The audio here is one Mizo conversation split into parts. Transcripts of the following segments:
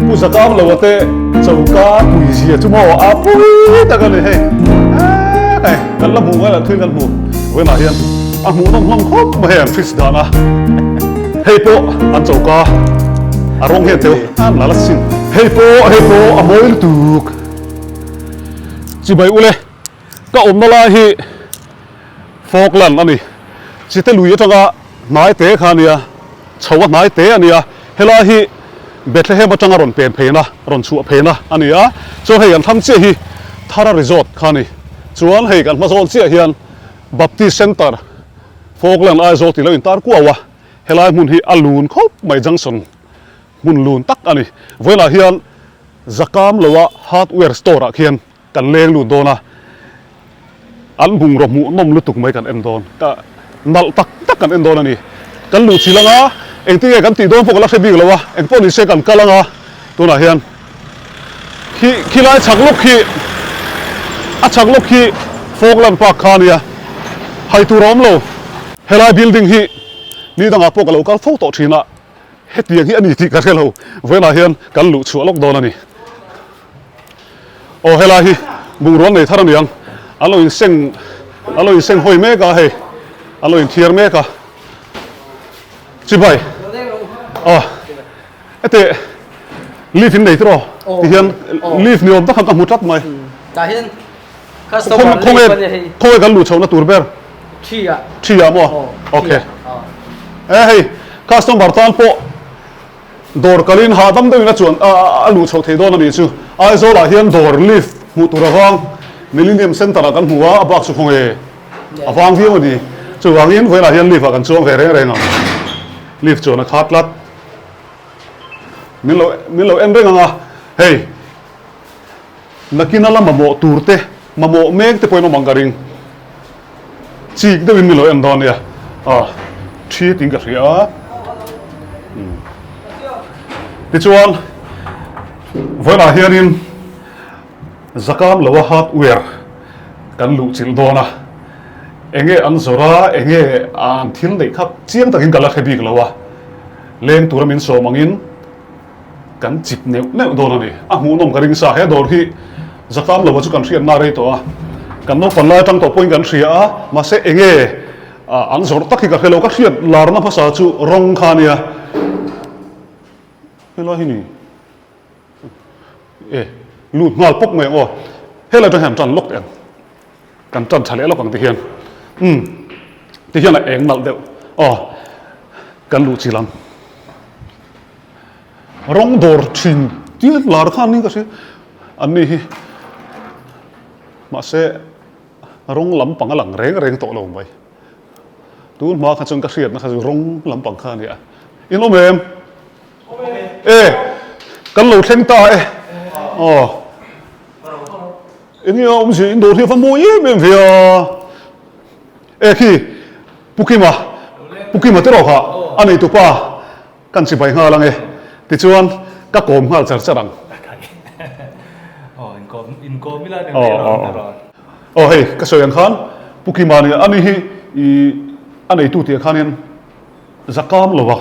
Pu Zakam lo te choka pui zia chu maw a pui tak a ni hei. Hei kan la hmuh ngai lo thil kan hmu vawiinah hian a hmuh nawm hlawm khawp mai hei an fridge dan a. Hei pawh an choka a rawng hian teu an la la sin. Hei pawh hei pawh a mawi lutuk. Chibai ule ka awmna lai hi Falkland a ni. Chite lui atanga hnai te kha a nia, chho a hnai te a nia. Helai hi Bethlehem atanga rawn pen pheina, rawn chhuah pheina a ni a. Chuan hei kan thlang chiah hi Thara Resort kha a ni. Chuan hei kan hma zawn chiah hian Baptist Centre, Falkland Aizawl tih lo intar kuau a. Helai hmun hi a lun khawp mai junction hmun lun tak a ni. Vawiinah hian Zakam loa hardware store ah khian Kan leng lut dawn a, an bungraw hmuh nawm lutuk mai kan en dawn. Ka nalh tak tak kan en dawn a ni. Kan luh chilh anga, engtin nge kan tih dawn pawh ka la hre bik lo a, eng pawh ni se kan kal anga, tunah hian khi khilai chhak lawk khi a chhak lawk khi Falkland Park kha a nia, hai tur a awm lo. Helai building hi ni dangah pawh ka lo kal fo tawh thin a, hetiang hi a ni tih ka hre lo, vawiinah hian kan luh chhuah lawk dawn a ni. Aw helai hi bungrua nei thar a niang an lo inseng an lo inseng hawi mek a hei an lo inthiar mek a chibai aw heti leaf in nei tiraw ti hian leaf ni awm tak khan ka hmu tlat mai khawnge khawnge kan luh chhohna tur ber thi ah maw okay e hei customer tan pawh Dawr kalin hahdam deuhin a chuan a luh chhoh thei dawn a nih chu. Aizawlah hian dawr lift hmuh tur avang Millennium Centre ah kan hmu a, a bak chu khawnge a vang viau a ni. Chuvangin vawiinah hian lift ah kan chuang ve reng reng ang. Lift chuan a khat tlat. Min lo min lo en reng ang a, hei nakina la mamawh tur te mamawh mek te pawhin awm ang ka ring. Chik deuhin min lo en dawn nia. A thi ting ka hria a. Tichuan vawiinah hianin zakam loa hardware kan luh chilh dawn a. Enge an zawrh a, enge an thil neih kha chiang takin ka la hre bik lo a. Leng tura min sawm angin Kan chip neuh neuh dawn a ni. A hmuhnawm ka ring sa. He dawr hi Zakam lova chu kan hriatna rei tawh a. Kan naupang lai atang tawh pawhin kan hria a, mahse enge an zawrh tak hi ka hre lo. Ka hriat larna hmasa chu rawng kha a nia. Helai hi ni e lut nghal pawp mai ang aw. Helai atang hian tan lawk teh ang. Kan tan tha leh lawk ang ti hian. Umm ti hian a eng nalh deuh. Aw kan luh chilh ang. Rawng dawr thin tir lar khan niin ka hria an ni hi mahse rawng lampang a lang reng reng tawh lo mai tun hma kha chuan ka hriatna kha chu rawng lampang kha a ni a in awm em e kan lo thleng ta e aw enge a awmzia in dawr hi a va mawi em em ve a e khi Pu Kima Pu Kima te rawh kha a neitupa Kan chibai nghal ang e. Tichuan, ka kawm nghal char char ang. Aw hei, ka sawi ang khan Pu Kima nia, ani hi i a neitu tih ah khanin zakam lo a,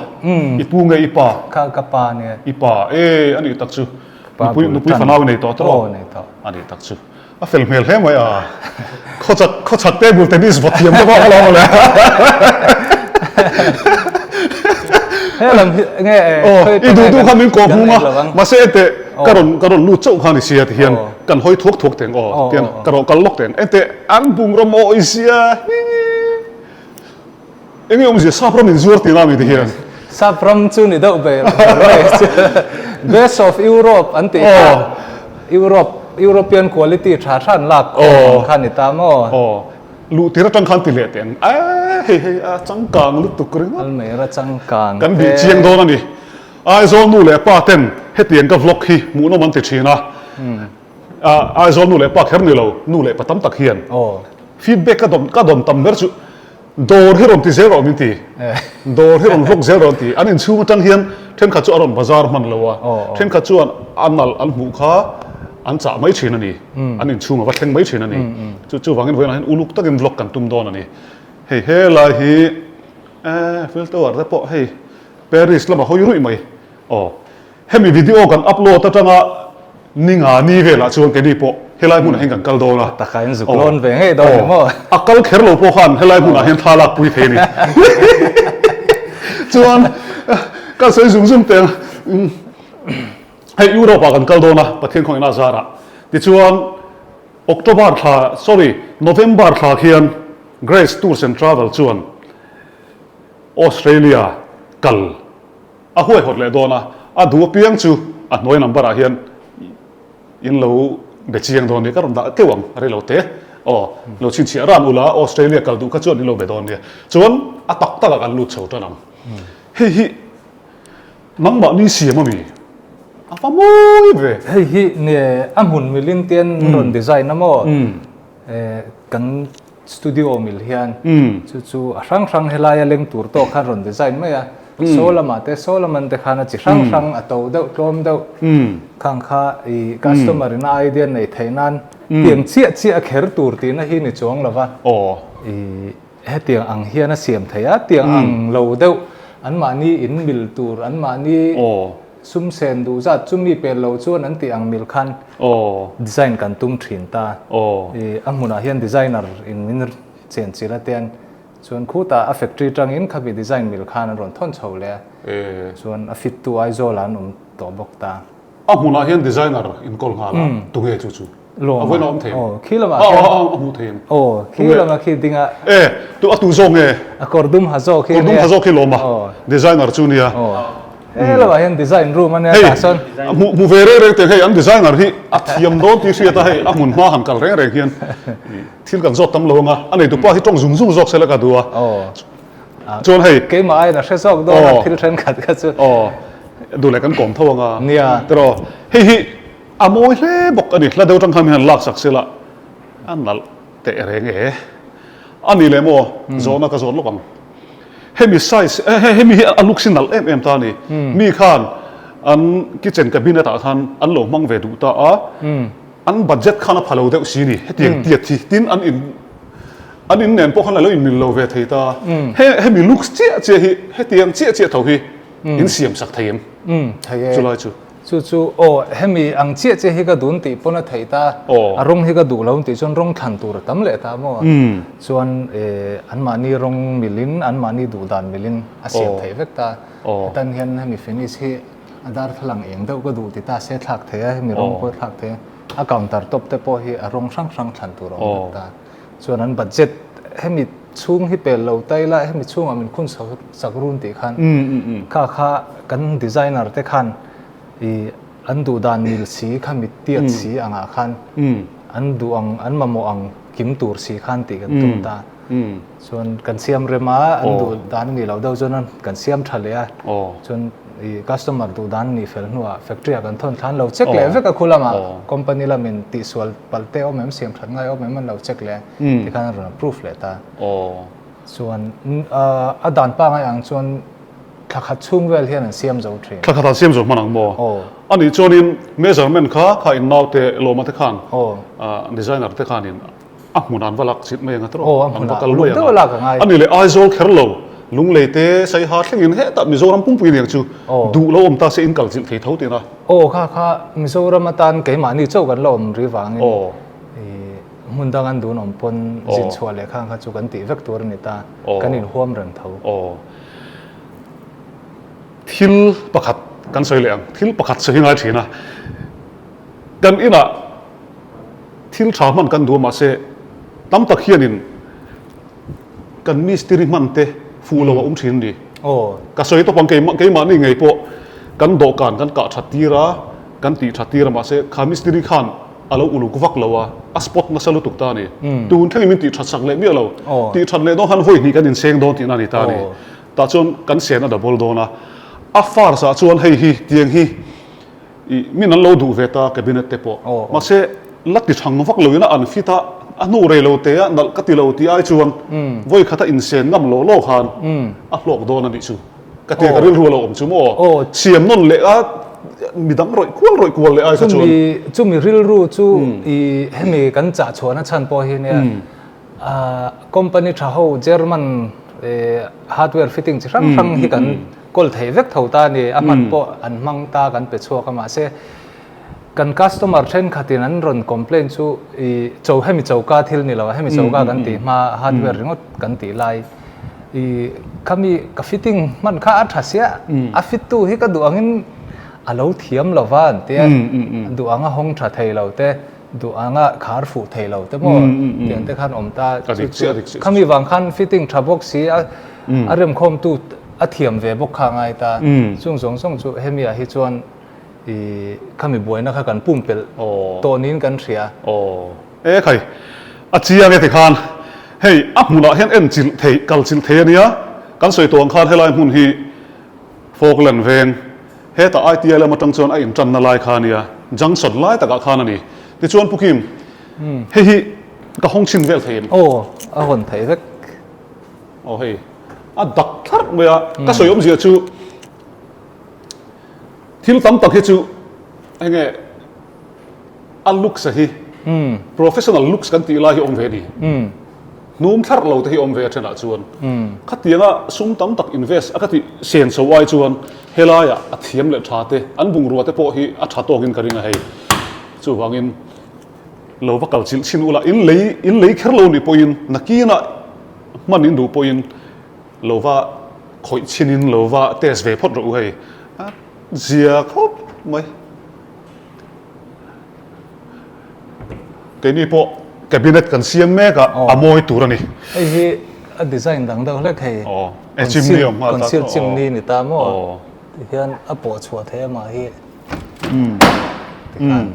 i pu nge i pa? Ka ka pa nia. I pa, e a nih tak chu. Nupui nupui fanau i nei tawh tawh? Aw nei tawh. A nih tak chu. A fel hmel hle mai a. Khawchak khawchak table tennis va thiam te pawh ka lo mawle. He lam hi nge Aw i duh duh kha min kawh hmung a mahse enteh ka rawn ka rawn lut chauh kha ni sia ti hian kan hawi thuak thuak teng aw tian ka rawh kal lawk teng enteh an bungraw mawi sia hi enge awmzia sap ram in zuar tih na mi ti hian. Sap ram chu ni deuh ber Best of Europe an tih kha Europe European quality tha tha an lak khawm ang kha ni ta maw? Aw luh tir atang khan ti leh teh ang e hei hei a changkang lutuk ringawt. Almeida changkang te. Kan bih chiang dawn a ni. Aizawl nu leh pa ten hetiang ka vlog hi hmuhnawm an ti thin a. Aizawl nu leh pa kher ni lo nu leh pa tam tak hian feedback ka dawn ka dawn tam ber chu Dawr hi rawn ti zel rawh min ti. Dawr hi rawn vlog zel rawh an ti. An inchhung atang hian thenkhat chu a rawn bazar hman lo a, thenkhat chuan a nalh an hmuh kha an chah mai thin a ni. An inchhung a va thleng mai thin a ni. Chu chuvangin vawiinah hian uluk takin vlog kan tum dawn a ni. Hei helai hi eh Eiffel Tower te pawh hei Paris lamah hawi ruih mai. Aw. Hemi video kan upload atanga ni nga ni velah chuan keini pawh helai hmunah hian kan kal dawn a. Taka in zuk lawn ve ngei dawn ni maw? A kal kher lo pawh khan helai hmunah hian thla lak pui thei a ni. Chuan ka sawi zung zung teh ang. Hei Europe ah kan kal dawn a, Pathian khawngaihna zarah. Tichuan October thla, sorry, November thla khian Grace Tours and Travel chuan Australia kal a huaihawt leh dawn a, a duh apiang chu a hnuai number ah hian in lo be chiang dawn nia, ka rawn dah keuh ang a rei lo te, aw lo chhinchhiah ran ula Australia kal duh kha chuan in lo be dawn nia, chuan a tak tak ah kan lut chho tan ang, hei hi nangmahni siam ami a va mawi ve. Hei hi nge a hmun milin te an rawn design a maw, kan Studio mil hian chu chu a hrang hrang helaia leng tur tawk khan rawn design mai a, saw lamah te saw laman te khan a chi hrang hrang a to deuh tlawm deuh khang kha i customer ina idea nei theih nan tiang chiah chiah a kher tur tihna hi ni chuang lova i hetiang ang hian a siam thei a, tiang ang lo deuh anmahni in mil tur anmahni Sum sen duh zat chu mi pel lo chuan an tih ang mil khan design kan tum thin ta. I a hmunah hian designer in min chen chilh a tian chuan khutah a factory tangin khami design mil khan an rawn thawn chho leh a. Chuan a fit tu Aizawl ah an awm tawh bawk ta. A hmunah hian designer in kawl nghal a, tunge chu chu? A vawiin a awm thei em? Aw, khi lamah khian. A hmuh thei em? Aw, khi lamah khi ding a. E, tu a tu zawk nge? A kawr dum ha zawk hi nia. Kawr dum ha zawk hi lawm a, designer chu nia. Aw, he lamah hian design room a nia tah sawn. Hei, hmu ve reng reng teh hei an designer hi a thiam dawn tih hriat a hei a hmun hma han kal reng reng hian thil kan zawt tam lo ang a, a neitupa hi tawng zung zung zawk se la ka duh a. Aw. Chuan hei. Keimah aiin a hre zawk dawn a thil thenkhat kha chu. Aw, duh leh kan kawm tho ang a. Nia. Tiraw, hei hi A mawi hle bawk a ni. Hla deuh atang khan min han laksak sela a nalh teh reng e. A ni leh maw? Zawhna ka zawt lawk ang. Hemi size, hemi hi a looks hi nalh em em ta a ni. Mi khan an kitchen cabinet ah khan an lo hmang ve duh ta a, an budget khan a pha lo deuh si ni. Hetiang tiat hi tin an in an in nen pawh khan a lo inmil lo ve thei ta. Hemi looks chiah chiah hi hetiang chiah chiah tho hi in siam sak thei em? Chulai chu. Chu chu, aw, hemi ang chiah chiah hi ka dun tih pawn a theih ta, a rawng hi ka duh lo tih chuan rawng thlan tur a tam leh ta maw? Chuan anmahni rawng milin, anmahni duh dan milin a siam theih vek ta. Hetan hian hemi finish hi a darthlalang eng deuh ka duh ti ta se thlak thei a, hemi rawng pawh thlak thei a, a counter top te pawh hi a rawng hrang hrang thlan tur a awm vek ta. Chuan an budget hemi chhung hi pel lo ta ila hemi chhungah min khun sak run tih khan kha kha kan designer te khan i an duh dan mil si kha mit tiat si angah khan an duh ang an mamawh ang kim tur si khan tih kan tum ta. Chuan kan siam rem a an duh dan a nih loh deuh chuan kan siam tha leh a chuan i customer duh dan a nih fel hnuah factory ah kan thawn thlan lo check leh vek a khu lamah company lamin tihsual Palh te awm em, siam that ngai awm em an lo check leh tikhan an rawn approve leh ta. Chuan a dan pangai ang chuan thla khat chhung vel hian an siam zo thin. Thla khat an siam zo hman ang maw? Anih chuanin measurement kha kha in naute lawma te khan designer te khanin a hmun an va lak chilh mai ang a tawh an va kal luai ang a. Anih leh Aizawl kher lo Lunglei te Saiha thlengin hetah Mizoram pumpui aniang chu duh lo awm ta se in kal chilh thei tho tihna. Aw kha kha Mizoram atan keimahni chauh kan la awm ri vangin hmun dang an dun awm pawn zin chhuah leh khang kha chu kan tih vek tur a ni ta, kan inhuam reng tho. Aw thil pakhat kan sawi leh ang, thil pakhat sawi hi ngai thin a, kan inah thil tha hman kan duh a mahse tam tak hianin Kan mistiri hman te fuh lo a awm thin a ni. Ka sawi tawp ang keimah keimahni ngei pawh kan dawhkan kan kah that tir a, kan tih that tir a mahse kha mistiri khan a lo uluk vak lo a, a spot nasa lutuk ta a ni. Tun thlengin min tih that sak leh miah lo. Tih that leh dawn khan vawi hnih kan inseng dawn tihna a ni ta a ni. Tah chuan kan sen a double dawn a. A first ah chuan hei hi tiang hi I min an lo duh ve ta cabinet te pawh. Mahse la ti thang vak lo in a an fit a, a hnu rei lo te a nalh ka ti lo tih ai chuan vawi khat a insen ngam lo lo khan a hlawk dawn a nih chu. Ka tia ka rilru a lo awm chu maw? Siam nawn leh a midang rawih kual rawih kual leh ai kha chuan. Chumi rilru chu i hemi kan chah chhuahna chhan pawh hi nia company tha ho German hardware fitting chi hrang hrang hi kan. kawl thei vek tho ta a ni. A hman pawh an hmang ta kan pe chhuak a mahse kan customer thenkhatin an rawn complain chu i cho hemi choka thil ni lo a hemi choka kan tih hma hardware ringawt kan tih lai i khami ka fitting hman kha a tha sia a fit tu hi ka duh angin a lo thiam lo va an tia duh anga hawng tha thei lo te duh anga khar fuh thei lo te maw tiang te khan awm ta chu chu khami vang khan fitting tha bawk si a a remkhawm tu a thiam ve bawk kha a ngai ta chung zawng zawng chu hemi ah hi chuan i khami buaina kha kan pumpelh tawh niin kan hria. Aw e khai a chiang e tikhan hei a hmunah hian en chilh thei kal chilh thei ania kan sawi tawh ang khan helai hmun hi Falkland veng Hetah ITI lam atang chuan a intanna lai kha a nia, junction lai takah khan a ni. Tichuan Pu Kim, hei hi ka hawng chhin vel thei em? Aw, a hawn thei vek. Aw hei, a dak thlarh mai a, ka sawi awmzia chu thil tam tak hi chu eng nge a looks a hi, professional looks kan tih lai hi awm ve a ni. Hnum thlarh lo te hi awm ve a thenah chuan khatianga sum tam tak invest a ka tih sen chho ai chuan helaiah a thiam leh tha te an bungrua te pawh hi a tha tawkin ka ring a hei. Chuvangin lo va kal chilh chhin ula in lei in lei kher lo nih pawhin nakinah hman in duh pawhin lo va khawih chhinin lo va test ve phawt rawh u hei. A zia khawp mai. Keini pawh cabinet kan siam mek a, a mawi tur a ni. Hei hi a design dang deuh hlek hei. Aw, e chimney awm nghal ta. Conceal chimney ni ta maw? Tihian a pawh chhuah theih a mah hi. Tikhan.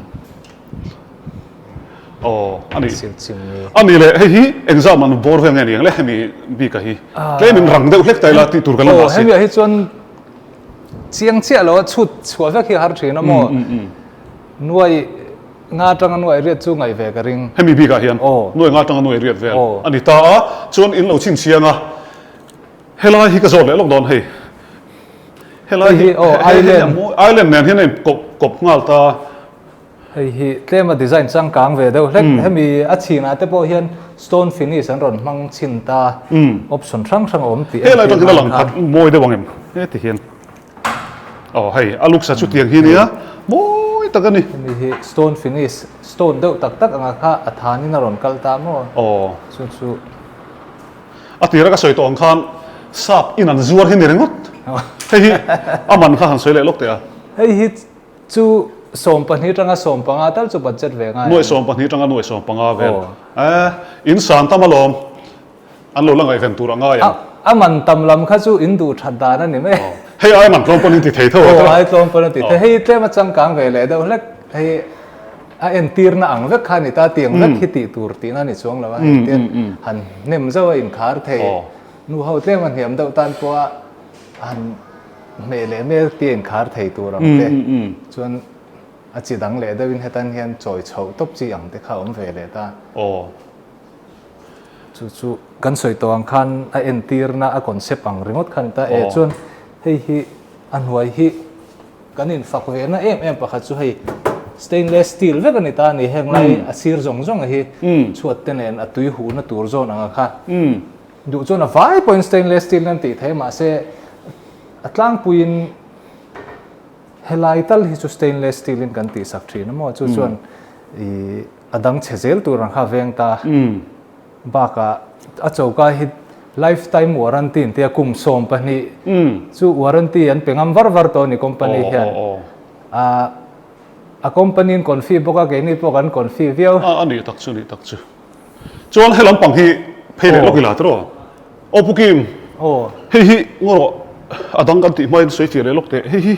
Aw, a ni. Conceal chimney. A ni le, hei hi engzah man bawr vel nge ni ang le hemi bik a hi. Tlem in rang deuh hlek ta ila tih tur kan la ngah si. Aw, hemi ah hi chuan Chiang chiah lo a chhut chhuah vek hi a har thin a maw? Nuai nga atanga nuai riat chu ngaih ve ka ring. Hemi bikah hian nuai nga atanga nuai riat vel a ni ta a, chuan in lo chhinchhiang a, helai hi ka zawt leh lawk dawn hei. Helai hi island nen hian a in kawp nghal ta a. Hei hi tlem a design changkang ve deuh hlek. Hemi a chhinah te pawh hian stone finish an rawn hmang chhin ta. Option hrang hrang a awm tih entir nan khan. Helai atang hian a lang khat mawi deuh ang em? Heti hian. Aw hei a looks a chutiang hi nia mawi tak a ni. Hemi hi stone finish, stone deuh tak tak anga kha a thanin a rawn kal ta maw? Aw. Chu chu. A tira ka sawi tawh ang khan sap in an zuar hi ni ringawt. Hei hi a man kha han sawi leh lawk teh a. Hei hi Chu 12 tanga 15 tal chu budget ve ngai. Nuai 12 tanga nuai 15 vel. Eh, in san tam alawm. An lo la ngaihven tur a ngai ang. A man tam lam kha chu in duh that dan a ni mai. Hei ai man tlawm pawn in ti thei tho a. Aw, ai tlawm pawn a ti thei. Hei tlem a changkang ve leh deuh hlek. Hei a entirna ang vek kha a ni ta, tiang vek hi tih tur tihna a ni chuang lo a. Hei te han hnem zauh a inkhar thei. Nu ho tlem a hniam deuh tan pawha han Hmeh leh mel tia inkhar thei tur ang te chuan a chi dang leh deuhin hetan hian chawi chhoh tawp chi ang te kha a awm ve leh ta. Aw. Chu chu kan sawi tawh ang khan a entirna a concept ang ringawt kha a ni ta. E chuan hei hi a hnuai hi kan infak ve na em em pakhat chu hei stainless steel vek a ni ta a ni. Heng lai a sir zawng zawng hi chhuat te nen a tui huhna tur zawn anga kha. Duh chuan a vai pawhin stainless steel an tih theih mahse a tlangpuiin helai tal hi chu stainless steel in kan tih sak thin a maw chu chuan ih a dang chhe zel tur ang kha a veng ta bakah a choka hi lifetime warranty an tia kum 12 chu warranty an pe ngam var var tawh a ni company hian ah a company in confi bawk a keini pawh kan confi viau. A nih tak chu nih tak chu. Chuan he lampang hi phei leh lawk ila tiraw? Aw Pu Kim, hei hi ngaw rawh a dang kan tih hmain sawi fiah leh lawk teh. Hei hi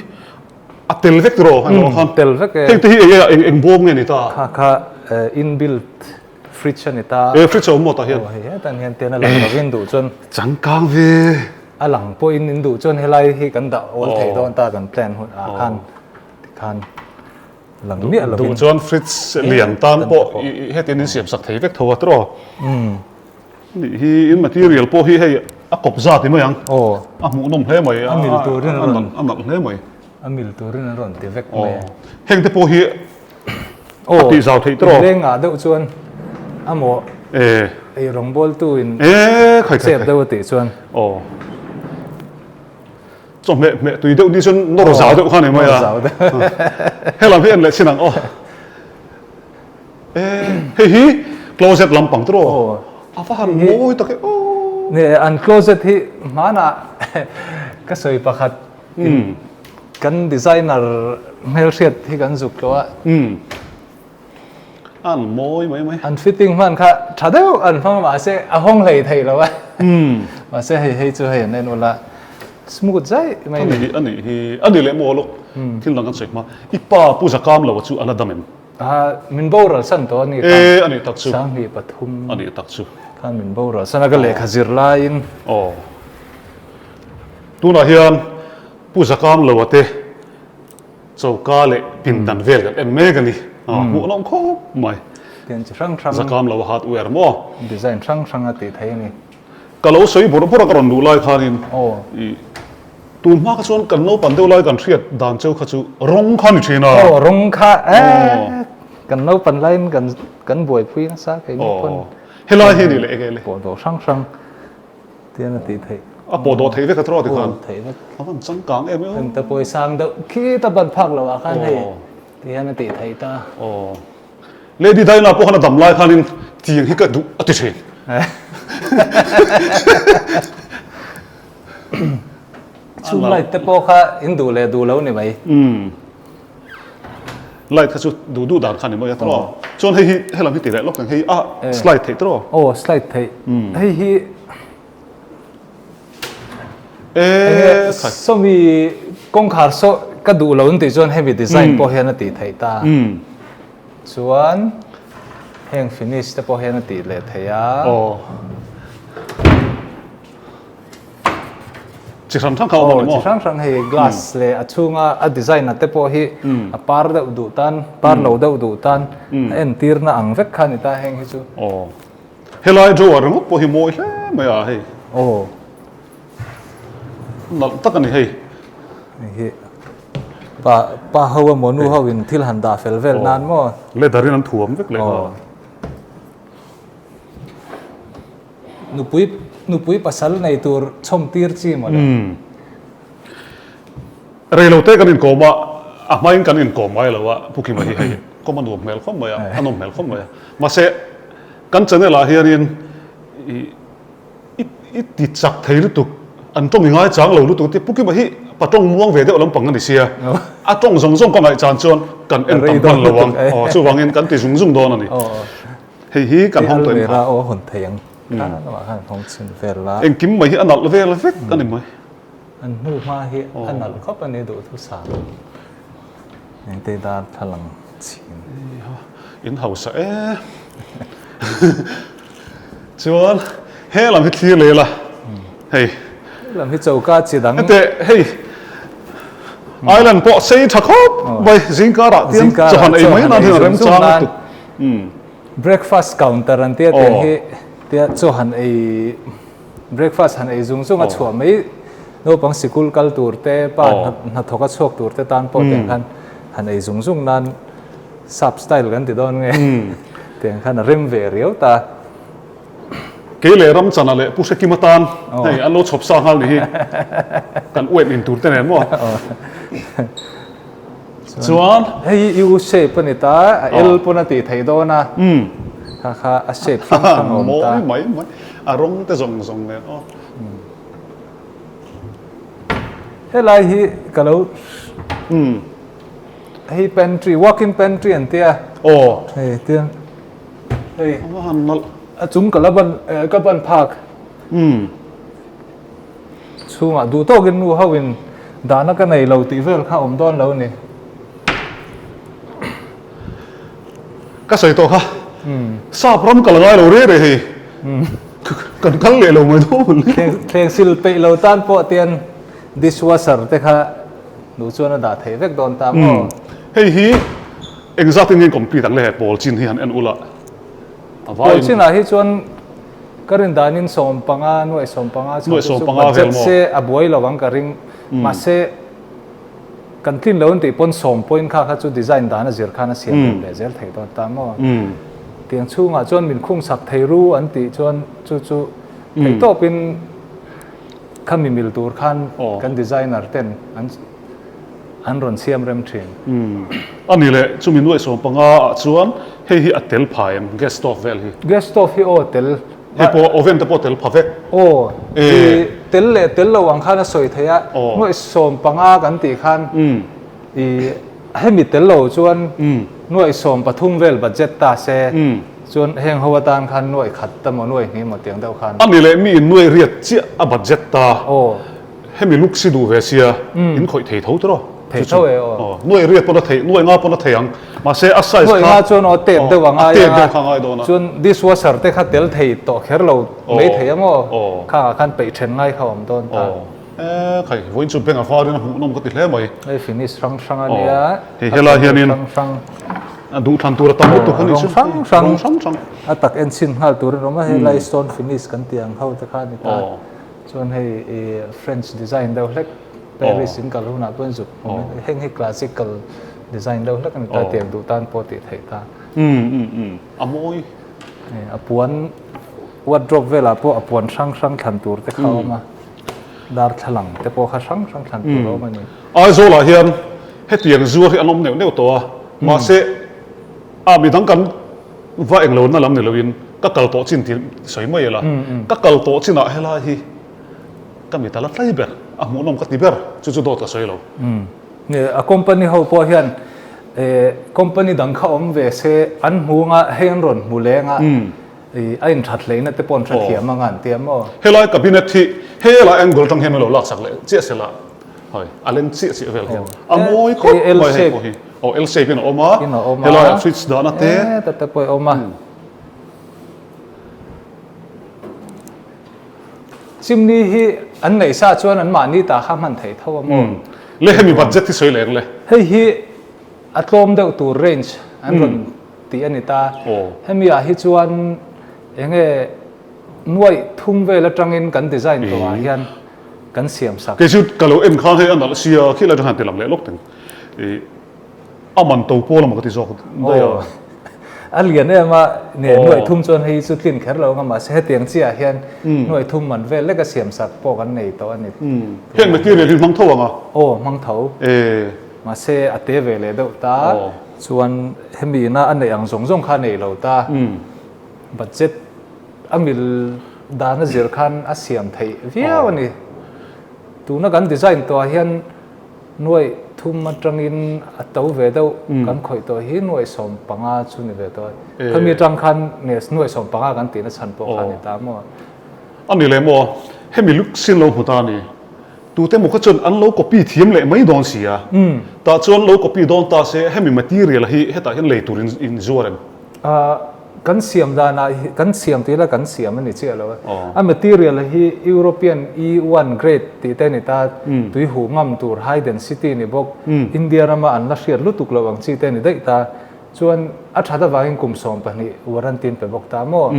a tel vek tiraw englo khan? Tel vek e. Heng te hi eng eng eng bawm nge ni ta? Kha kha inbuilt fridge a ni ta. E fridge a awm maw tah hian? Aw hei hetan hian tian a lang lovin duh chuan. Changkang ve. A lang pawhin in duh chuan helai hi kan dah awl thei dawn ta kan plan hun ah khan tikhan. Lang miah lovin. Duh chuan fridge lian tan pawh hetin in siam sak thei vek tho a tiraw? Nih hi in material pawh hi hei a kawp zat ni mai ang. A hmuhnawm hle mai. A mil turin a rawn. A nalh hle mai. A mil turin an rawn ti vek mai a. Heng te pawh hi a tih zau theih tiraw? Lengah deuh chuan a maw ei rawngbawltu in chep deuh a tih chuan. Aw. Chawhmeh hmeh tui deuh ni chuan nawr zau deuh kha ni mai a. Helam hi en leh chin ang aw. E hei hi closet lampang tiraw? A va han mawi tak e aw. Ni an closet hi hmanah ka sawi pakhat kan designer hmelhriat hi kan zuk tawh a. An mawi mai mai. An fitting hman kha tha deuh an hmang mahse a hawng hlei thei lo a. Mahse hei hei chu hei an en ula smooth zai mai a ni. A nih hi a ni leh maw lawk thil dang kan sawi hma. I pa Pu Zakam lo chu a la dam em? Min boral san tawh a ni kha. E a nih tak chu. 23. A nih tak chu. Khan min boral san a ka lehkha zir laiin. Aw. Tunah hian Pu Zakam lo a te Choka leh pindan vel kan en mek a ni. Hmuh lawm khawp mai. Pian chi hrang hrang. Zakam lo a hardware maw? Design hrang hrang a tih theih a ni. Ka lo sawi bawrh bawrh a ka rawn luh lai khanin tun hma kha chuan kan naupan deuh lai kan hriat dan cheu kha chu rawng kha ni thin a. Aw rawng kha eh kan naupan laiin kan kan buaipui nasa kei ni pawn. Helai hi ni leh enge le? Pawhdawh hrang hrang. Tian a tih theih. A pawh dawh theih vek a trawh tikhan. Aw theih vek. A van changkang em em. Engte pawh i sang deuh khita ban phak lo ah khan hei tihian a tih theih ta. Aw. Lady Diana pawh khan a dam lai khanin tiang hi ka duh a ti thin. Chhung light te pawh kha in duh leh duh lo ni mai. Umm. Light kha chu duh duh dan kha ni mawi a tawh. Chuan hei hi helam hi ti leh lawk ang hei a slide theih tawh. Aw slide theih. Hei hi e sawmi kawngkhar saw ka duh lo an tih chuan hemi design pawh hian a tih theih ta. Chuan heng finish te pawh hian a tih leh theih a. Aw. Chi hrang hrang kha a awm a ni maw? Chi hrang hrang hei glass leh a chhunga a design a te pawh hi a par deuh duh tan, par lo deuh duh tan a entirna ang vek kha a ni ta heng hi chu. Aw. Helai drawer ringawt pawh hi mawi hle mai a hei. Aw. Nalh tak a ni hei. Hei hi pa pa ho emaw nu ho in thil han dah fel vel nan maw? Leather in an thuam vek leh nghal. Nupui nupui pasal nei tur chhawm tir chi maw le? Umm. Rei lo te kan inkawm a, a hmain kan inkawm ngai lo a, Pu Kima hi hei kawm a nuam hmel khawp mai a, a nawm hmel khawp mai a. Mahse, kan channel ah hianin i i i ti chak thei lutuk, an tawng i ngai chang lo lutuk te, Pu Kima hi pa tawng muang ve deuh lampang a ni sia, a tawng zawng zawng ka ngaihchan chuan kan en tam hman lo ang, aw chuvangin kan ti zung zung dawn a ni. Hei hi kan hawng tawh em kha? Aw hawn thei ang. Kha lamah khan hawng chhin vel la. Engkim mai hi a nalh vel vek a ni mai. An hnu hma hi a nalh khawp a ni duhthusam. Engte darthlalang chhin. In hausa e. Chuan he lam hi thlir leh la. Hei. He lam hi choka chi dang. Hete hei island pawh sei tha khawp mai zingkarah tian chawhan ei mai nan hian a remchang lutuk. Breakfast counter an tia tiang hi tia chaw han ei breakfast han ei zung zung a chhuah mai naupang sikul kal tur te pa hnathawk a chhuak tur te tan pawh tiang khan han ei zung zung nan sap style kan ti dawn nge tiang khan a rem ve riau ta. Kei leh Ramchana leh Pu Hrekima tan hei an lo chhawp sa nghal ni hi kan uaip in tur te nen maw. Chuan hei hi U shape a ni ta, a L pawn a tih theih dawn a, kha kha a shape hrang hrang a awm ta. Mawi mai mai, a rawng te zawng zawng nen aw. Helai hi ka lo hei pantry, walk-in pantry an tia. Aw. Hei tiang hei. A va han nalh. A chung ka la ban ka ban phak. Chhungah duh tawkin nu ho in dahna ka nei lo tih vel kha awm dawn lo a ni. Ka sawi tawh kha. Sap ram kal ngai lo reh reh hei. Kan kal leh lo mai dawn. Thleng sil peih lo tan pawh tian dishwasher te kha duh chuan a dah theih vek dawn ta maw? Hei hi engzat in nge complete ang le he pawl chin hi han en ula. Pawl chinah hi chuan Ka rin danin 15, nuaih 15 chho te chu budget se a buai lo ang ka ring. Mahse, kan tlin lo an tih pawn sawm point kha kha chu design dan a zir khan a siam rem leh zel thei dawn ta maw? Tiang chhungah chuan min khung sak thei ru an tih chuan chu chu theihtawpin. Khami mil tur khan kan designer ten an an rawn siam rem thin. Umm. A ni leh, chumi nuaih 15 ah chuan hei hi a tel pha em, gas stove vel hi? Gas stove hi aw tel. Hei pawh oven te pawh tel pha vek. Aw, i tel leh tel lo ang khan a sawi thei a, nuaih 15 kan tih khan i hemi tel lo chuan nuaih 13 vel budget ta se, chuan heng ho atan khan nuaih khat ta maw nuaih hnih maw tiang deuh khan. A ni leh mi in nuaih riat chiah a budget ta. Aw. Hemi luk si duh ve sia, in khawih thei tho tiraw? Thei tho e aw. Nuaih riat pawn a theih, nuaih nga pawn a thei ang. Mahse a size kha. Nuaih nga chuan aw tep deuh a ngai ang a. Tep deuh kha a ngai dawn a. Chuan dishwasher te kha tel thei tawh kher lo mai thei ang aw. Khangah khan peih then ngai kha a awm dawn ta. E khai, vawiin chu bank a varin a hmuhnawm ka ti hle mai. Hei finish hrang hrang a nia. Hei helai hianin duh thlan tur a tam lutuk a nih chu. Rawng hrang hrang. Rawng hrang hrang. A tak en chhin nghal turin a awm a, helai stone finish kan tih ang ho te kha a ni ta. Chuan hei i French design deuh hlek Paris in kal hunah pawhin zuk hmu mai heng hi classical design deuh hlek a ni ta tiang duh tan pawh tih theih ta. A mawi. A puan wardrobe velah pawh a puan hrang hrang thlan tur te kha a awm a, darthlalang te pawh kha hrang hrang thlan tur a awm a ni. Aizawlah hian hetiang zuar hi an awm neuh neuh tawh a, mahse a midang kan Va englo na lam ni loin ka kal tawh chin tih sawi mai ila, ka kal tawh chinah helai hi ka mit a la tlai ber, a hmuhnawm ka ti ber, chu chu dawt ka sawi lo. A company ho pawh hian company dang kha awm ve se an hmu anga hei an rawn hmu leng a, a inthat hleina te pawh an hrethiam anga an ti a maw? Helai cabinet hi helai angle atang hian min lo laksak leh chiah sela. Hoi, a leng chiah chiah vel hian a mawi khawp mai hei pawh hi. Aw L shape in a awm a, helaiah fridge dahna te. E ta te pawh a awm a. Chimney hi an neih sa chuan an mahni ta kha hman theih tho a maw? Le hemi budget hi sawi leh ang le. Hei hi a tlawm deuh tur range an rawn tih a ni ta. Hemi ah hi chuan enge nuaih thum vel atangin kan design tawh ah hian kan siam sak. Kei chu ka lo en khan hei a nalh sia khi lai atang hian ti lang leh lawk teng i a man to pawl emaw ka ti zawk daih a. A lian em a ne nuaih thum chuan hei chu tlin kher lo ang a mahse hetiang chiah ah hian nuaih thum man vel lek a siam sak pawh kan nei tawh a ni. Heng material hi hmang tho ang a? Aw hmang tho. Mahse a te ve leh deuh ta chuan hemi ina a neih ang zawng zawng kha a nei lo ta budget A mil dan a zir khan a siam theih viau a ni. Tuna kan design tawhah hian nuaih thum atangin a to ve deuh kan khawih tawh hi nuaih 15 chu ni ve tawh a. Khami atang khan nge nuaih 15 kan tihna chhan pawh kha a ni ta maw? A ni leh maw? Hemi luk sin lo hmu ta a ni. Tute maw kha chuan an lo copy thiam leh mai dawn si a. Tah chuan lo copy dawn ta se hemi material hi hetah hian lei tur in zuar em? Kan siam danah hi, kan siam tih ila kan siam a ni chiah lo a. A material hi European E1 grade tih te a ni ta, tui huh ngam tur high density ni bawk, India rama an la hriat lutuk loh ang chi te a ni daih ta. Chuan a that avangin kum 12 warranty an pe bawk ta maw?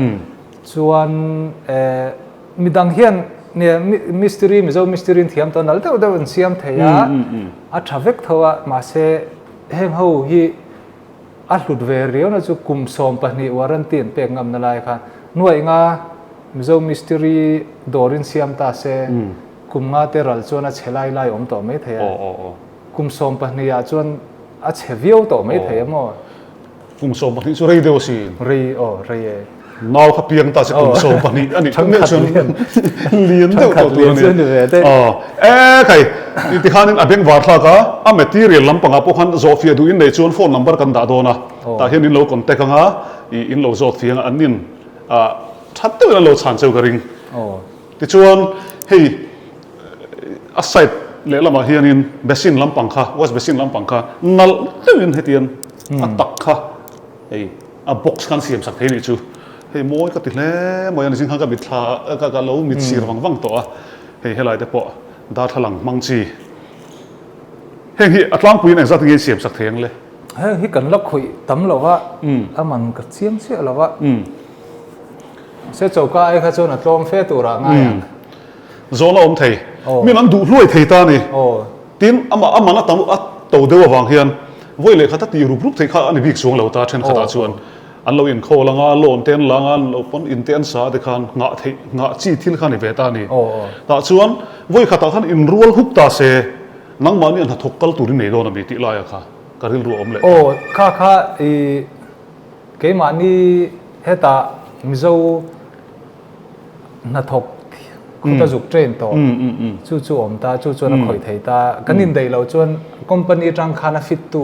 Chuan midang hian mistiri, Mizo mistiri in thiam tawh nalh deuh deuh an siam thei a, a tha vek tho a, mahse heng ho hi A hlut ve riauna chu kum 12 warranty an pek ngamna lai kha nuaih nga Mizo mistiri dawrin siam ta se kum nga te ral chuan a chhe lai lai awm tawh mai thei a. Kum 12 ah chuan a chhe viau tawh mai thei a maw? Kum 12 chu rei deuh asin. Rei aw rei e. Nau kha piang ta se kum 12 a nih phawt meuh chuan lian deuh tawh tur a ni. E khai tikhanin a beng var thlak a, a material lampangah pawh khan zawhfiah duh in nei chuan phone number kan dah dawn a, tah hian in lo contact anga ih in lo zawt fiang a, an nin that deuhin an lo chhan cheu ka ring. Tichuan hei a side lehlamah hianin basin lampang kha wash basin lampang kha nalh deuhin hetiang a tak kha hei A box khan siam sak thei nih chu. Hei mawi ka ti hle mai a ni zing khan ka mitthla ka ka lo mit sir vang vang tawh a. Hei helai te pawh darthlalang hmang chi. Heng hi a tlangpuiin engzat nge siam sak thei ang le? Heng hi kan la khawih tam lo va, a man ka chiang chiah lo va. Mahse choka ai kha chuan a tlawm fe turah ngai ang. Zawn a awm thei. Min an duh hluai thei ta a ni. Tin, amah a man a tam a to deuh avang hian vawi leh khat a tih rup rup theih kha a ni bik chuang lo ta thenkhatah chuan. an lo inkhawl anga loan te an la anga an lo pawn in te an sa te khan nghah theih nghah chi thil kha a ni ve ta a ni. Tah chuan vawi khatah khan inrual hup ta se nangmahni a hnathawk kal turin nei dawn a mi tih laia kha ka rilru a awm leh ta. Aw kha kha i keimahni hetah Mizo hnathawk khuta zuk train tawh chu chu awm ta chu chuan a khawih thei ta kan indaih loh chuan company atang khan a fit tu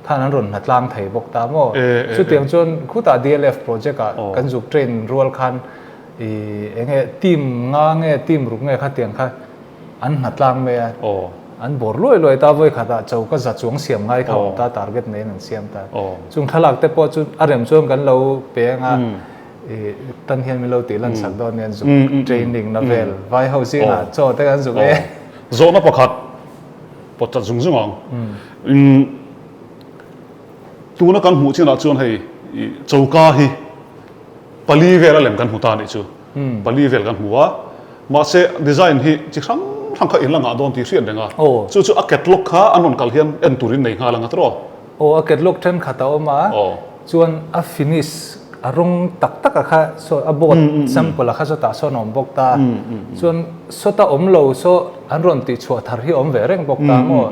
khan an rawn hnatlang thei bawk ta maw chutiang chuan khutah DLF project ah kan zuk train rual khan ih enge team nga nge team ruk nge khatiang kha an hnatlang mai a an bawr luai luai ta vawi khatah choka za chuang siam ngai kha awm ta target neiin an siam ta chung thlalak te pawh chu a rem chuan kan lo peng a. I tan hian min lo tih lan sak dawn nia zuk training na vel vai ho zingah chaw te kan zuk e. Zawhna pakhat pawt chat zung zung ang. Tuna kan hmuh chinah chuan hei choka hi pali vel a lem kan hmu ta anih chu. Pali vel kan hmu a. Mahse design hi chi hrang hrang kha in la ngah dawn tih hriat reng a. Chu chu a catalog kha an rawn kal hian en turin nei nghal ang a tiraw? Aw a catalog thenkhat a awm a. Chuan a finish a rawng tak tak a kha saw a board sample a kha sawtah sawn a awm bawk ta. Chuan sawta awm lo saw an rawn tih chhuah thar hi a awm ve reng bawk ta maw.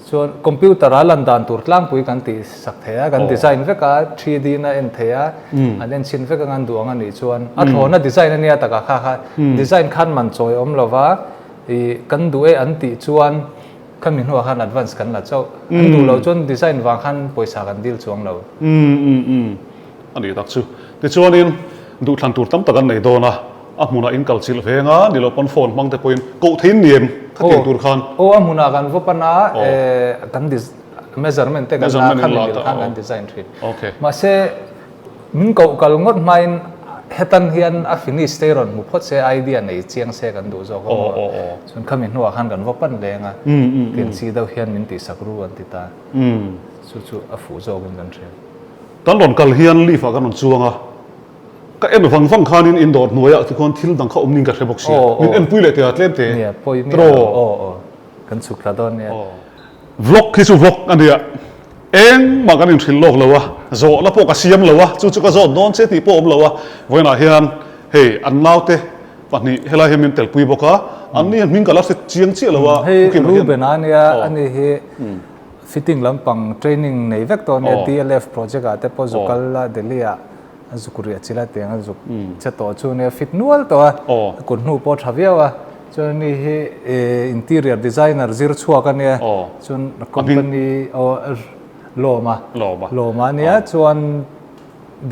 Chuan computer a lan dan tur tlangpui kan tih sak thei a, kan design vek a, 3D in a en thei a, an en chhin vek anga an duh ang a nih chuan a thlawhna design a nia takah kha kha design khan man chawi awm lo va, ih kan duh e an tih chuan Khami hnuah khan advance kan la chauh. An duh loh chuan design vang khan pawisa kan deal chuang lo. Umm umm umm a nih tak chu. Tichuanin duhthlan tur tam tak an nei dawn a, a hmunah in kal chilh veng a, ni lo pawn phone hmang te pawhin koh theiin ni em khatiang tur khan. Aw a hmunah kan va pan a, kan measurement te kan la khami mil khan kan design thin. Mahse Min koh kal ngawt hmain hetan hian a finish te rawn hmu phawt se idea nei chiang se kan duh zawk a maw? Chuan khami hnuah khan kan va pan leng a, tiang chi deuh hian min tihsak ru an ti ta. Chu chu a fuh zawkin kan hria. Kan rawn kal hian lift ah kan rawn chuang a, ka en vang vang khanin in dawr hnuaiah te khuan thil dang kha awm ning ka hre bawk sia, min enpui leh teh a tlem te. Nia, pawi miah lo. Aw aw, kan chhuk thla dawn nia. Vlog hi chu vlog a nia, engmah kan inhrilh lawk lo a, zawhna pawh ka siam lo a, chu chu ka zawt dawn che tih pawh awm lo a, vawiinah hian hei an naute pahnih helai hian min telpui bawk a, an ni hian hming ka la hre chiang chiah lo a, Hei Ruben a nia, ani hi fitting lampang training nei vek tawh a nia, DLF project ah te pawh zukal a Delhi ah A zuk riah chila tiang a zuk che tawh chu nia fit nual tawh a, a kut hnu pawh tha viau a, chuan ani hi interior designer zir chhuak a nia, chuan company aw Lawma Lawma a nia, chuan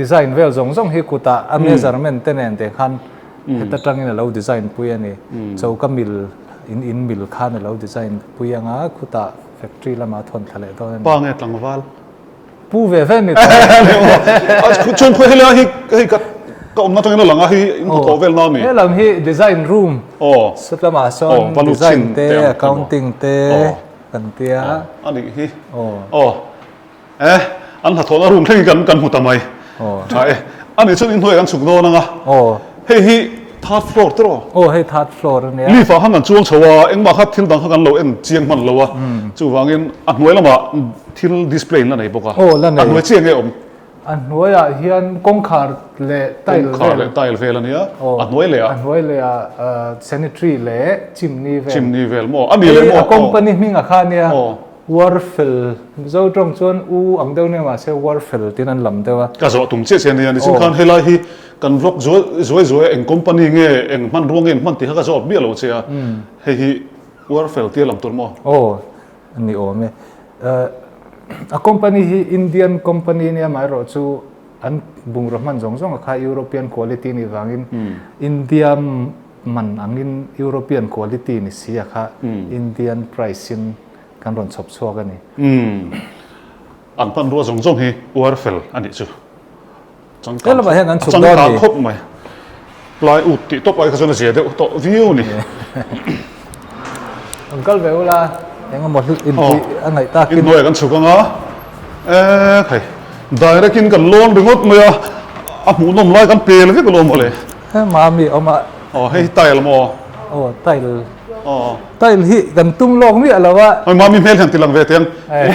design vel zawng zawng hi kutah a measurement te nen te khan heta tangin a lo design pui a ni, choka mil in in mil khan a lo design pui anga khutah factory lamah a thawn thla leh dawn a ni. Pa nge tlangval? Pu ve ve ni tawh. Chuan khawi helai hi hei ka ka awmna atangin a lang a hei in hnathawh vel na mi. He lam hi design room. Aw. Sut lamah sawn design te accounting te kan tia. A nih hi. Aw. Aw. Eh an hnathawhna room thlengin kan kan hmu ta mai. Aw. Tha e. A nih chuan inhnuai kan chhuk dawn anga. Aw. Hei hi third floor te rawh. Aw hei third floor a nia. Lift ah khan kan chuang chho a engmah kha thil dang kha kan lo en chiang hman lo a. Chuvangin a hnuai lamah Thil display in la nei bawk a. Aw la nei. A hnuai chiah nge awm? A hnuaiah hian kawngkhar leh tile vel. Kawngkhar leh tile vel a nia. A hnuai leh ah. A hnuai leh ah sanitary leh chimney vel. Chimney vel maw? A ni leh maw? A company hming a kha nia. Warfel Mizo tawng chuan u ang deuh nia mahse Warfel tiin an lam deuh a. Ka zawh tum chiah chiah nia. Nichin khan helai hi kan vlog zuai zuai zuai a eng company nge eng hmanrua nge in hman tih kha ka zawt miah lo che a. Hei hi Warfel tia lam tur maw? Aw. A ni awm e. A company hi Indian company nia amaherawh chu an bungraw hman zawng zawng a kha European quality nih vangin India man angin European quality ni si a kha Indian price in kan rawn chhawp chhuak a ni. An hmanrua zawng zawng hi uar fel a nih chu. Changkang Helamah hian kan chhuk dawn ni. Changkang khawp mai. Plywood tih tawp ai kha chuan a zia deuh tawh viau ni. An kal ve ula eng emaw inpui a ngaih takin. Inhnuai kan chhuk anga e khai direct in kan lawn ringawt mai a a hmuhnawm lai kan pel vek alawm mawle. He mami awm a. Aw hei hi tile maw? Aw tile. Aw. Tile hi kan tum lawk miah lo a. Hei mami hmel hian ti lang ve teh ang.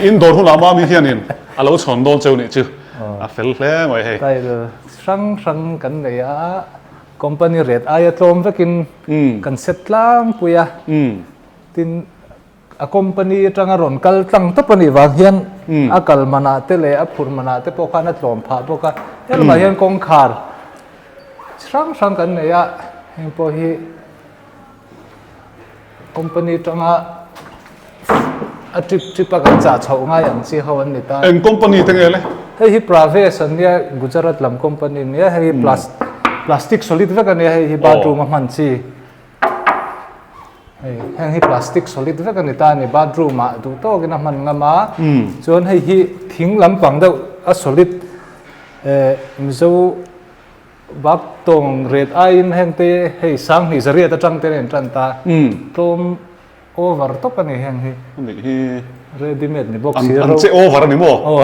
In dawr hunah mami hianin a lo chhawn dawn cheu nih chu. A fel hle mai hei. Tile hrang hrang kan nei a, company rate aia tlawm vekin kan set tlangpui a. Tin, a company atanga rawn kal tlang tawp a nih vang hian a kal manah te leh a phur manah te pawh khan a tlawm phah bawk a. Helamah hian kawngkhar hrang hrang kan nei a, heng pawh hi Company tanga a trip trip a kan chah chhoh ngai ang chi ho an ni ta. Eng company te nge le? Hei hi Pravesh an nia, Gujarat lam company an nia, hei hi plastic solid vek a nia, hei hi bathroom a hman chi. Hei heng hi plastic solid vek a ni ta a ni, bathroom ah duh tawkin a hman ngam a, chuan hei hi thing lampang deuh a solid eh Mizo Bak tawng ret aiin heng te hei sang hnih zariat atang te nen tan ta. Tlawm over tawp a ni heng hi. A nih hi. Ready made ni bawk si. An che over a ni maw? Aw.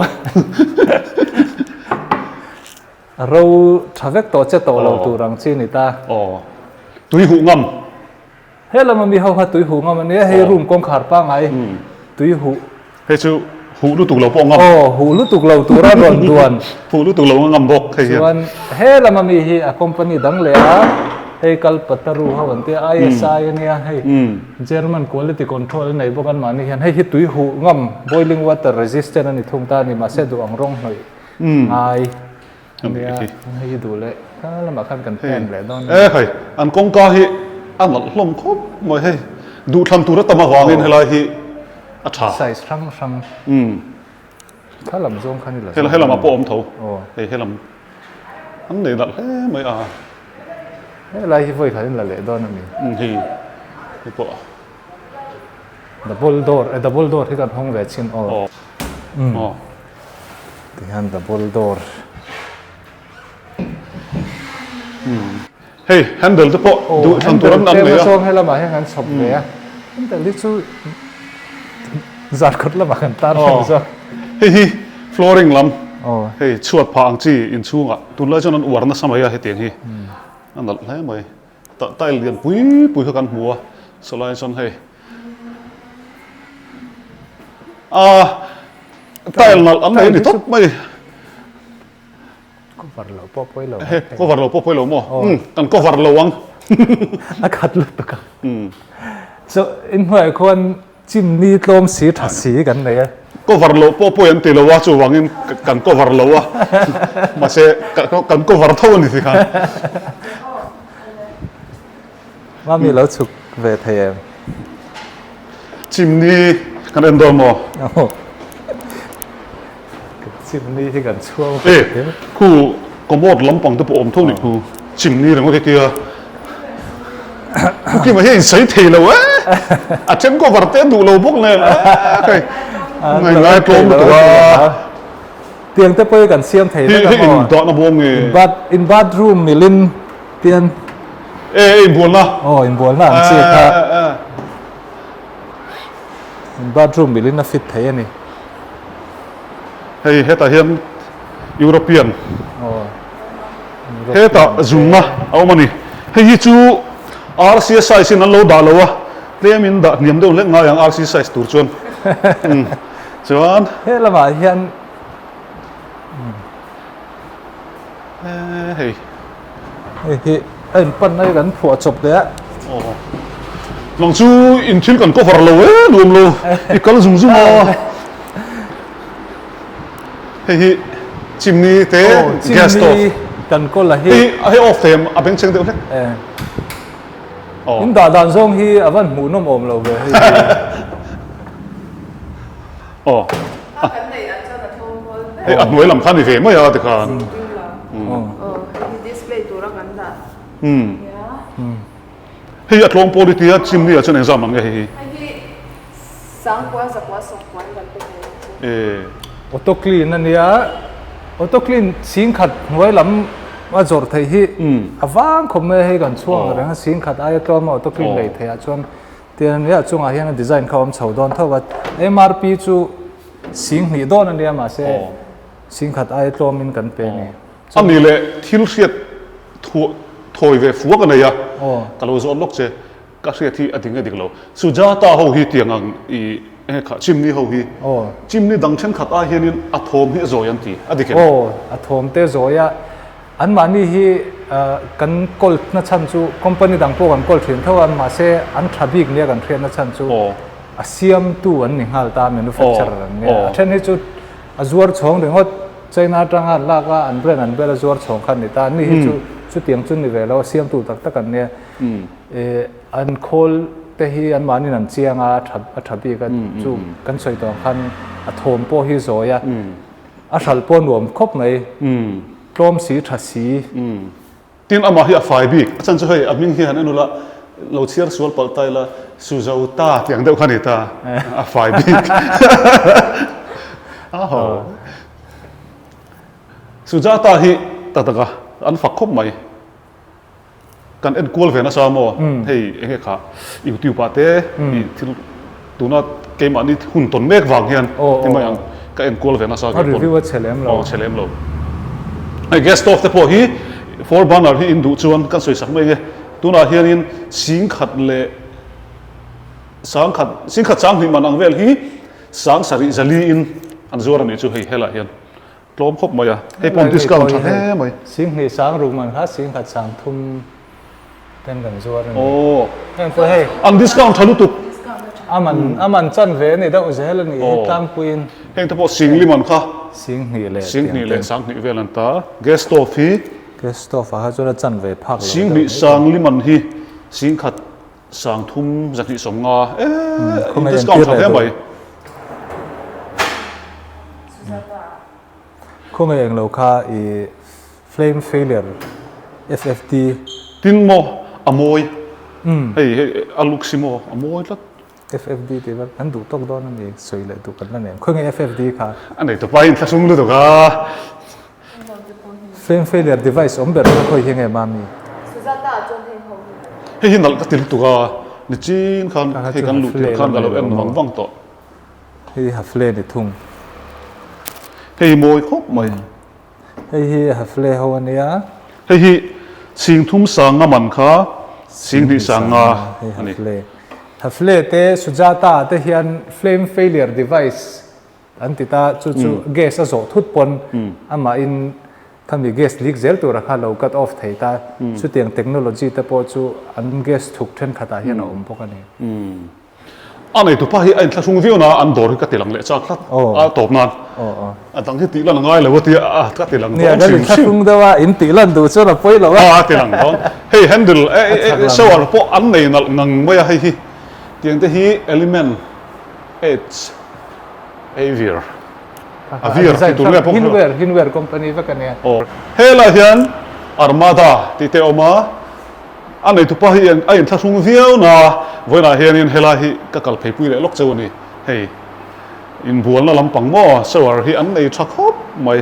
A ro tha vek tawh che tawh lo tur ang chi ni ta. Aw. Tui huh ngam. He lama mi ho kha tui huh ngam a nia, hei room kawngkhar pangngai tui huh. Hei chu huh lutuk lo pawh ngam. Aw, huh lutuk lo tura rawn duan. Huh lutuk lo a ngam bawk hei hian. Chuan he lama mi hi a company dang leh a, hei Kalpataru ho an tia, ISI a nia, hei German quality control a nei bawk an mahni hian hei hi tui huh ngam, boiling water resistant a ni thung ta a ni, mahse duh ang rawng hnawih ngai. Nia, hei hi duh leh kha lamah khan kan pen leh dawn a ni. E hei, an kawngka hi a nalh hlawm khawp mai hei. Duhthlan tur a tam avangin helai hi a tha. Size hrang hrang. Kha lam zawng khan i la zawng. He lamah pawh a awm tho. Hei he lam an nei nalh hle mai a. Helai hi vawi khat in la leh dawn a ni. Hei hei pawh. Double door, e double door hi kan hawng ve chin aw. Aw. Tihian double door. Hei handle te pawh duh thlan tur an an nei a. Handle te zawng he lamah hian kan chhawp ve a. Handle hi chu zan kawt lamah kan tar reng zawk. Hei hi flooring lam hei chhuat phah ang chi inchhungah tunlai chuan an uar nasa mai a hetiang hi a nalh hle mai. Tah tile lian pui pui kha kan hmu a, sawlai chuan hei ah tile nalh an nei a ni tawp mai. Cover lo pawh pawi lo. He cover lo pawh pawi lo maw? Umm kan cover lo ang. A khat lutuk a. So inhnuaiah khuan Chimni tlawm si tha si kan nei a. Cover loh pawh pawi an ti lo a, chuvangin kan cover lo a, mahse kan cover tho a ni ti khan. Mami lo chhuk ve thei em? Chimni kan en dawn maw? Aw. Chimni hi kan chhuang ve thei. E, khu commode lampang te pawh awm tho ni khu. Chimni ringawt hi tia. Khu kima hi a insawi thei lo e. A then cover te a duh lo bawk nen e hei. Ngai ngai tlawm lutuk a. Tiang te pawh hi kan siam thei vek a maw? Hei indahna bawm nge? In bathroom milin tian. E e inbualna. Aw inbualna ang chi kha. In bathroom milin a fit thei a ni. Hei hetah hian European hetah zumna a awm a ni. Hei hi chu RC size in an lo dah lo a, tlem in dah hniam deuh hlek ngai ang RC size tur chuan. Chuan. He lamah hian. Hei. Hei hi a in pan na hi kan phuah chawp leh a. Aw. Nang chu in thil kan cover lo e nuam lo i kal zung zung a. Hei hi chimney te gas stove. Chimney kan kawl a hi. Hei hei off thei a beng cheng deuh hlek. Aw. In dah dan zawng hi a van hmuh nawm awm lo ve hei hi. Aw. Hei a hnuai lam kha ni ve mai a tikhan. Hei a tlawng pawl i tia chimney ah chuan engzam ang nge hei hi? Auto clean a nia, auto clean singkhat hnuai lam a zawrh theih hi a vang khawp mai a hei kan chhuang reng a singkhat aia tlawm a auto clean lei theih ah chuan Tiang a nia chungah hian a design kha a awm chho dawn tho a, MRP chu sing hnih dawn a nia mahse sing khat aia tlawmin kan pe a ni. A ni leh thil hriat thawi ve fuak a nei a, ka lo zawt lawk che, ka hriat hi a ding a dik lo. Sujata ho hi tiang ang i. Enge kha chimney ho hi chimney dang thenkhat ai hianin a thawm hi a zawi an ti a dik em? Aw a thawm te zawi a, anmahni hi kan kawl na chhan chu company dang pawh kan kawl thin tho a mahse an tha bik nia kan hriatna chhan chu a siamtu an ni nghal ta manufacturer an nia a then hi chu a zuar chhawng ringawt China atanga an lak a an brand an bel a zuar chhawng kha an ni ta ani hi chu chutiang chu ni ve lo a siamtu tak tak an nia. An khawl te hi anmahniin an chiang a, a tha bik a, chu kan sawi tawh ang khan a thawm pawh hi zawi a, a hral pawh nuam khawp mai, tlawm si tha si. Tin amah hi a fai bik, a chhan chu hei a hming hi han en ula, lo chhiar sual palh ta ila, Suzauta tih ang deuh kha a ni ta, a fai bik. Aho. Sujata hi tak taka an fak khawp mai. Kan en kual ve nasa maw? Hei enge kha YouTube ah te i thil tuna keimahni hun tawn mek vang hian ti mai ang ka en kual ve nasa ke pawn. A review a chhe lem lo. Aw chhe lem lo. Hei gas stove te pawh hi four burner hi in duh chuan kan sawi sak mai nge tunah hianin singkhat leh sangkhat singkhat sanghnih man ang vel hi sang sarih zali in an zuar a nih chu hei helaiah hian. Tlawm khawp mai a, hei pawh discount tha hle mai. Singhnih sang ruk man kha singkhat sang thum ten kan zuar a ni. Aw. Heng pawh hei. An discount tha lutuk. A man a man chan ve a ni deuh zel a ni hi tlangpuiin. Heng te pawh singli man kha. Singhnih leh Singhnih leh sanghnih vel an ta. Gas stove hi. Gas stove ah kha chuan a chan ve phak lo deuh. Singhnih sangli man hi singkhat Sangthum 250 e discount tha hle mai. Khawngaih englo kha i flame failure FFT. Tin maw a mawi hei hei a luk si maw a mawi tlat. FFD tih vel kan duh tawk dawn a ni sawi leh duh kan la nei ang khawngaih FFD kha. A nei tawp a inthlahrung lutuk a. Flame failure device awm ber kha khawi hi nge mami? Hei hi nalh ka ti lutuk a, nichin khan hei kan luh tirh khan ka lo en vang vang tawh. Hei hi hafle ni thung. Hei hi mawi khawp mai. Hei hi hafle ho a nia. Hei hi Singthum Sanga man kha Singhnih Sanga a ni. Hafle te Sujata te hian flame failure device An ti ta, chu chu gas a zawh thut pawn amahin khami gas leak zel tura kha lo cut off thei ta. Chutiang technology te pawh chu an gas thuk thenkhatah hian a awm bawk a ni. A neitupa hi a inthlahrung viau na an dawr hi ka ti lang leh chak tlat a tawp nan a dang hi tih lan a ngai lo a tia a ka ti lang dawn hrim hrim. Nia kan inthlahrung deuh a, in tih lan duh chuan a pawi lo a. A ti lang dawn. Hei handle shower pawh an nei nalh ngang mai a hei hi tiang te hi element H. Avir. Avir tih tur nge pawh Hinware, Hinware company vek a nia. Aw. Helaiah hian Armada tih te a awm a, a neitupa hi a inthlahrung viau na, vawiinah hianin helai hi ka kal pheipui leh lawk cheu a ni. Hei inbualna lampang maw shower hi an nei tha khawp mai.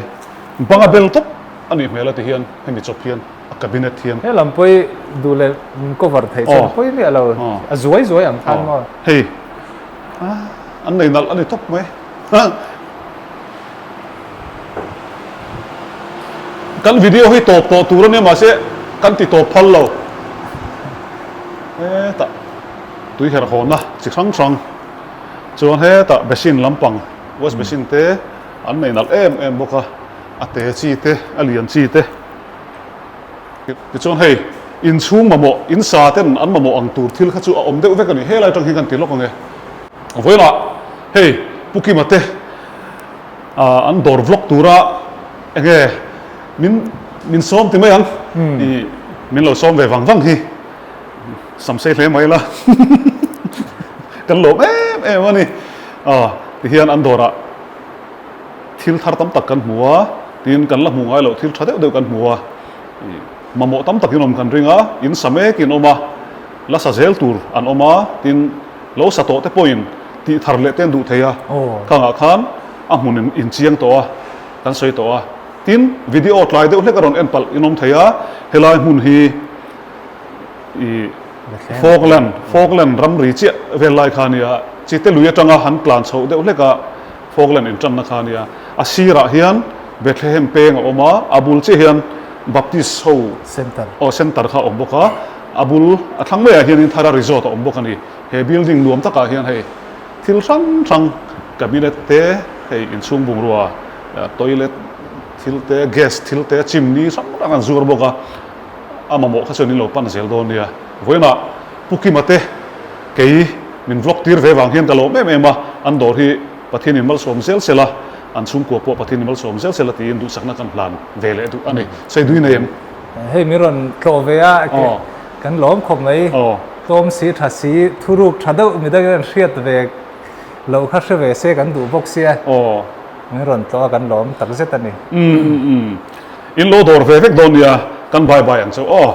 Banga bel tawp a nih hmel a ti hian hemi chawp hian. a cabinet hian. He lam pawi duh leh min cover theih chuan pawi miah lo, a zuai zuai ang khan maw. Hei an nei nalh a ni tawp mai. Kan video hi tawp tawh tur a nia mahse kan ti tawp phal lo. Hetah tui herh hawnna chi hrang hrang chuan hetah basin lampang wash basin te an nei nalh em em bawk a, a te chi te a lian chi te. Tichuan hei, inchhung mamawh, in sa ten an mamawh ang tur thil kha chu a awm deuh vek a ni. Helai atang hian kan ti lawk ang e. Vawilah hei Pu Kima te an dawr vlog tura enge min min sawm ti mai ang. I min lo sawm ve vang vang hi sam sei hle mai la. Kan lawm em em a ni. Tihian an dawrah Thil thar tam tak kan hmu a, tin kan la hmuh ngai loh thil tha deuh deuh kan hmu a, mamawh tam takin awm kan ring a, in sa mekin awm a, la sa zel tur an awm a, tin lo sa tawh te pawhin tih thar leh te an duh thei a, khangah khan a hmun in chiang tawh a, kan sawi tawh a, tin video tlai deuh hlek a rawn en palh in awm thei a, helai hmun hi i Falkland, Falkland ramri chiah vel lai kha a nia, Chite lui atanga han tlan chhoh deuh hlek a, Falkland inṭanna kha a nia. A sirah hian Bethlehem peng a awm a, a bul chiah hian Baptist ho Center. Aw, center kha a awm bawk a. A bul a thlang maiah hianin Thara Resort a awm bawk a ni. He building nuam takah hian hei Thil hrang hrang cabinet te hei inchhung bungrua toilet thil te gas thil te chimney hrang hrang an zuar bawk a, a mamawh kha chuan in lo pan zel dawn nia. Vawiinah Pu Kima te kei min vlog tir ve vang hian ka lawm em em a, an dawr hi Pathianin malsawm zel sela, an chhungkua pawh Pathianin malsawm zel sela tiin duhsakna kan hlan ve leh duh a ni. Sawi dui nei em? Hei min rawn tlawh ve a, kan lawm khawp mai. Tlawm si tha si, thuruk tha deuh mi dangin an hriat ve loh kha hre ve se kan duh bawk sia. Min rawn tlawh a kan lawm tak zet a ni. In lo dawr ve vek dawn nia, kan bye bye ang chauh aw.